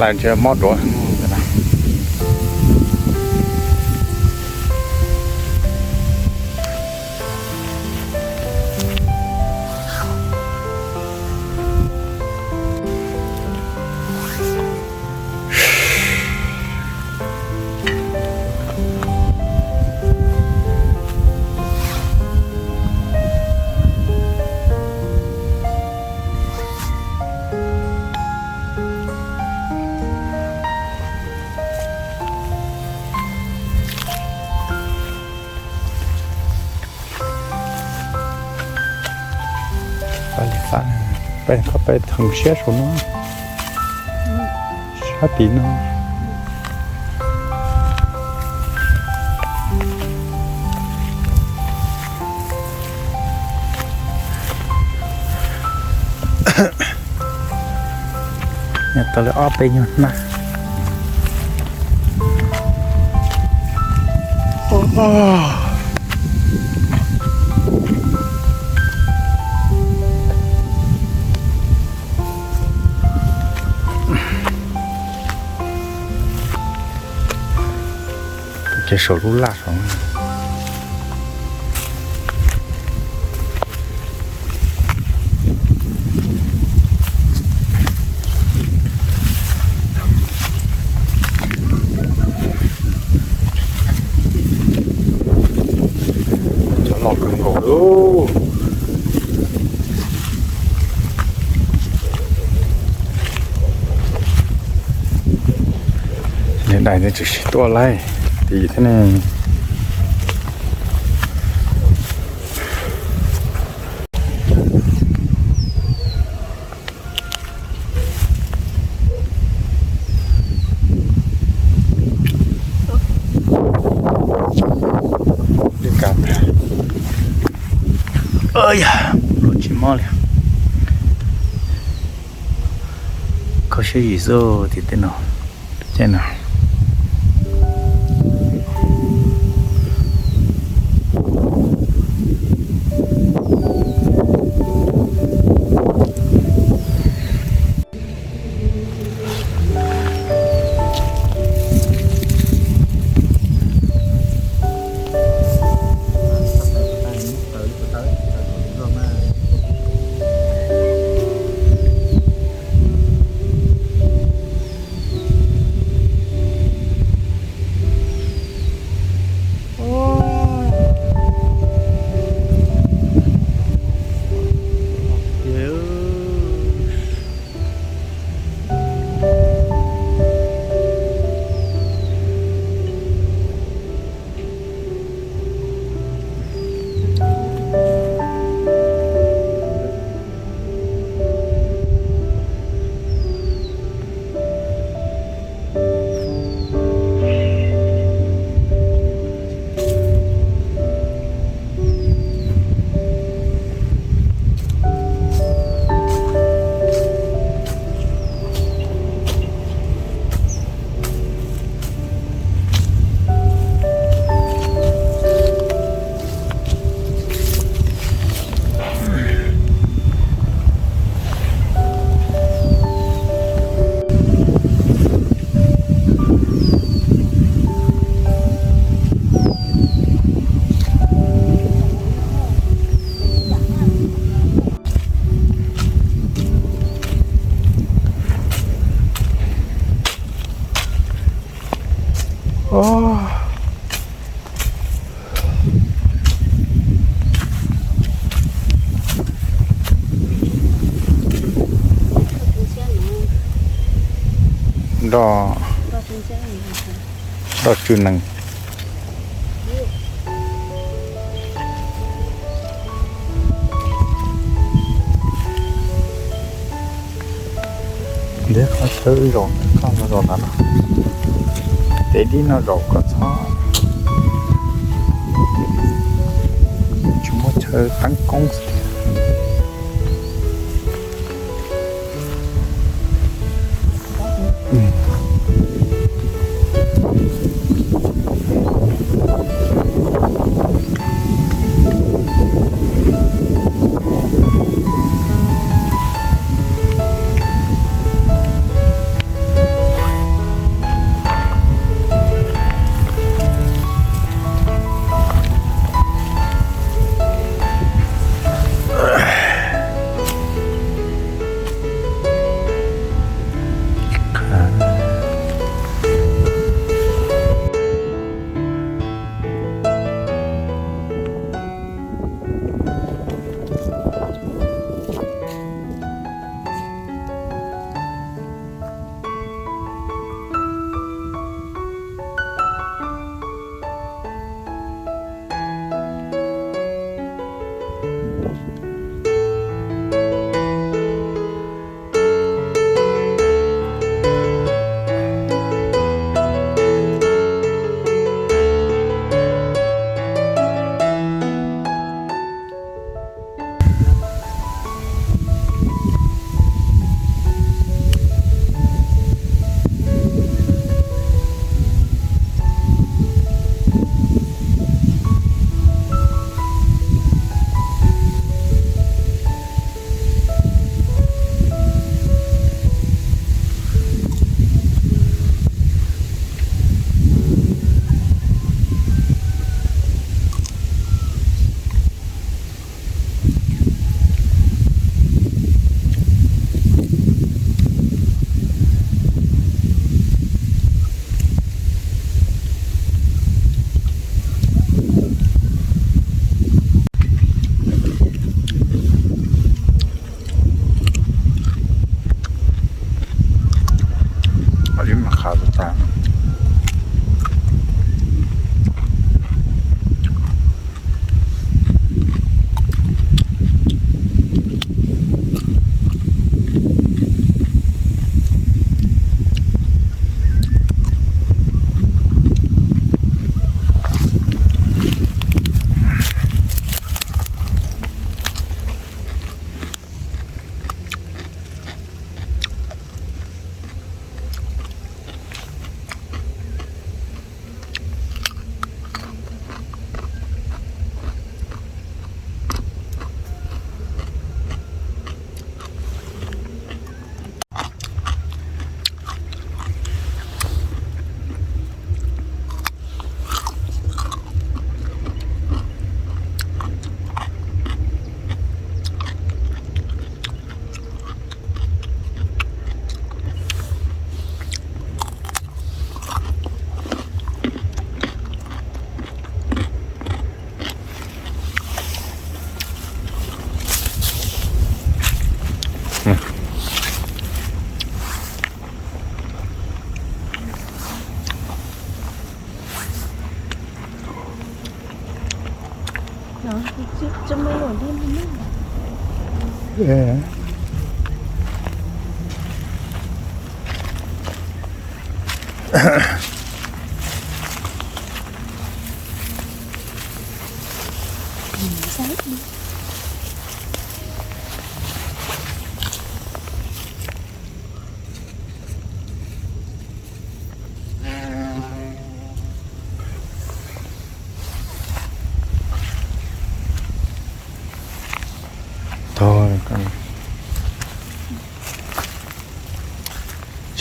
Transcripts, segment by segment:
Lawv ntshe mob duav. Pab li fab, peb qhov peb theem siab saum no, sab tid no. Nyob tau li ob peb nyuag hnab. Ces saum lub laj saud. Cov loj kawg nkaus li. Niag dais ne tsis sib tuaj laij tid thiab ne. Li ka, luag tsis mob li. Kho siab zim xwb tim tej no, caij no. Nroj, nroj tsw nees. Ntiav qhov chaw zaum koj los zaum ntawd no, ces dib no zaum koj txhob, tsis muaj chaw teeb koob xwb.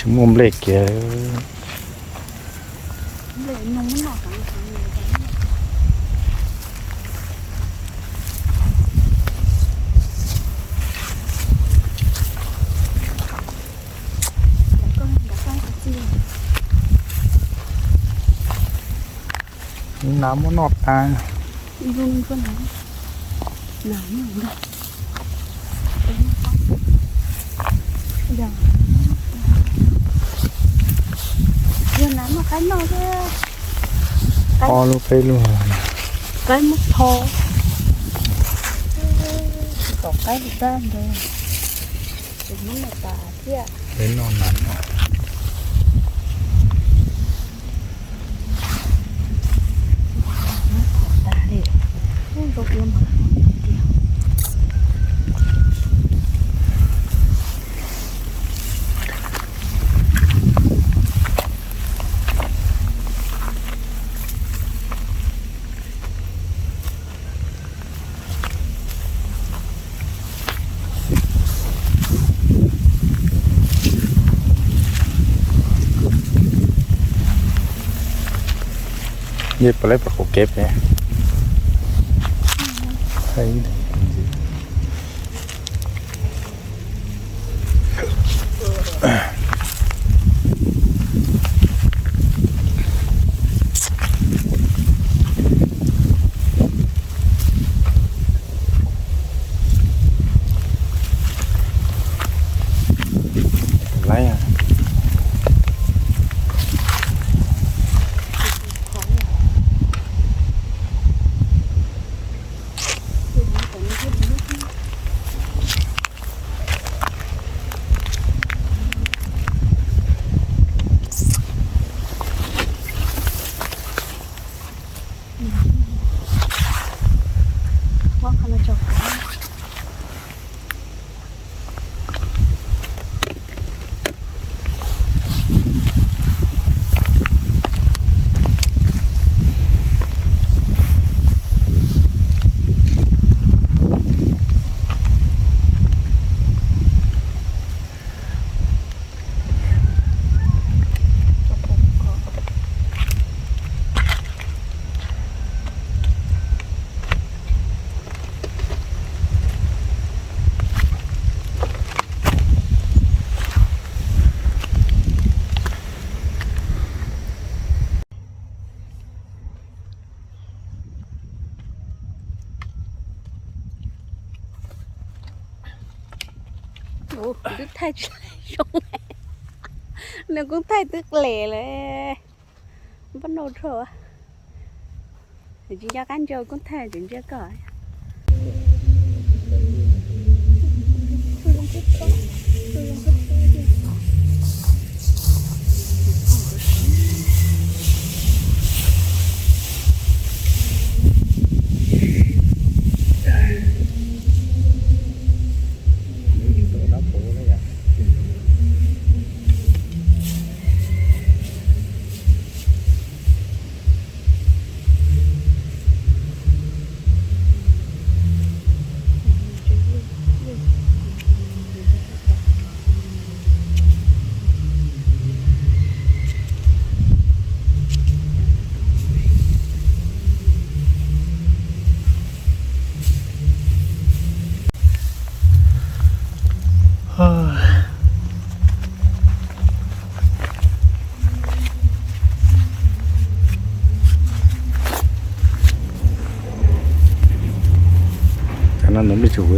Tsis muaj nplej kiag. Nas muab noj tas. Yog nas muaj qaib noj thiab. Ob lub peb lub. Qaib muab tho. Tsis pom qaib li tab ntawd. Tsis muab noj tas thiab. Peb noj nas noj. Yej puas laib puas qhuav kev pem. Kuv twb thaij tsis zoo, nws kuj thaij twb qles lawm. Npaj nau rho, tsis nco qab ntsaws kuj thaij tsis ntsia koj. Cov no ntaus nplej tsis huv.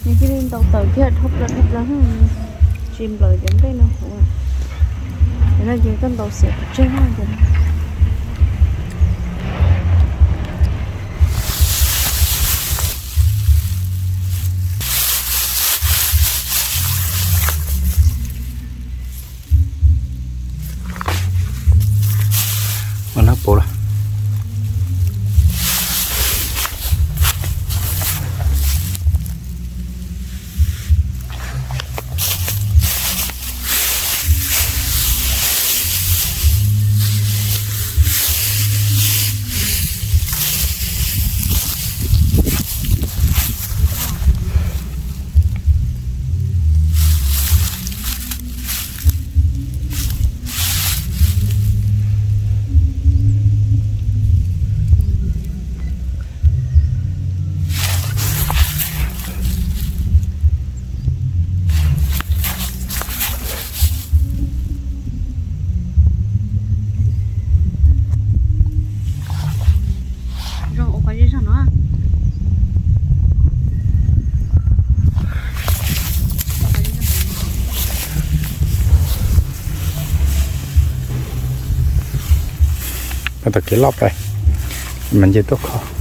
Nws cia li ntaus tawm kiag dhau plaws dhau plaws, tsis nplawm cov nplej no huv. Cov no ces koj ntaus xiam pes tsawg no ces. Tom kev loj pais mas nce tuaj kho.